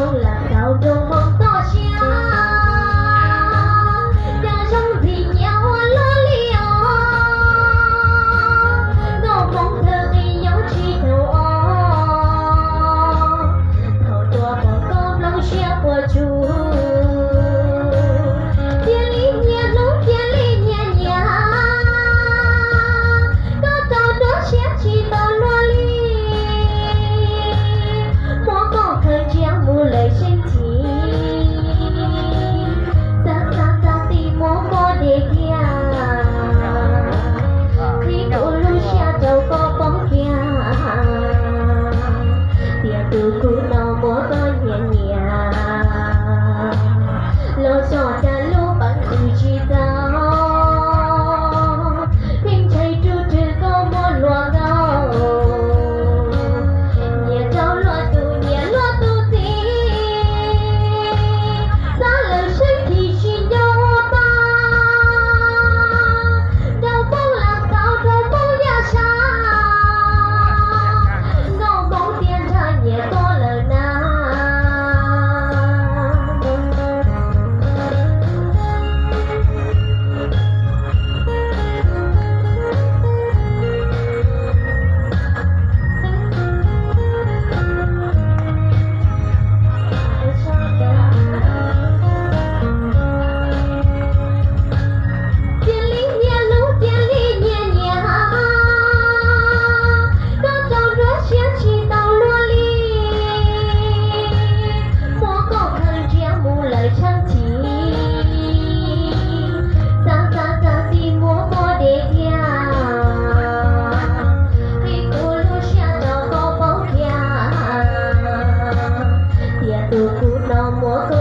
Lam tau rau hmoov toj siab, cas zoo ntxim nyiam ua luaj li os. Nkauj Hmoob thawj qis nyob tsis tau os, thaum tuaj pom koj nplooj siab puas tsuaj. Cia li nyiam hlub, cia li nyiam nyiam, koj tau nruab siab tsis tau luaj li. Muab koj khaws ntsia mus lawm seeb chim, xav xav txog tim muab mob dej thiab, qhib kuv lub siab rau koj paub kiag, tias tus kuv no muab koj nyiam nyiam. Los tso cas lub peev xwm tsis txaus, pheej ntshai rub rwg koj muab luag nkaus, nyiam rau luag tus nyiam luag tus txiv, xav lawm seeb chim sib nco ua pab, rau Hmoob Lam Xaus rau Hmoob Yaj Sav, nkauj Hmoob tiag nrhab nyiam koj lawm na. Cia li nyiam hlub, cia li nyiam nyiam, koj tau nruab siab tsis tau luaj li. Muab koj khaws ntsia mus lawm seeb chim, xav xav txog tim muab mob dej thiab, qhib kuv lub siab rau koj paub kiag, tias tus kuv no muab koj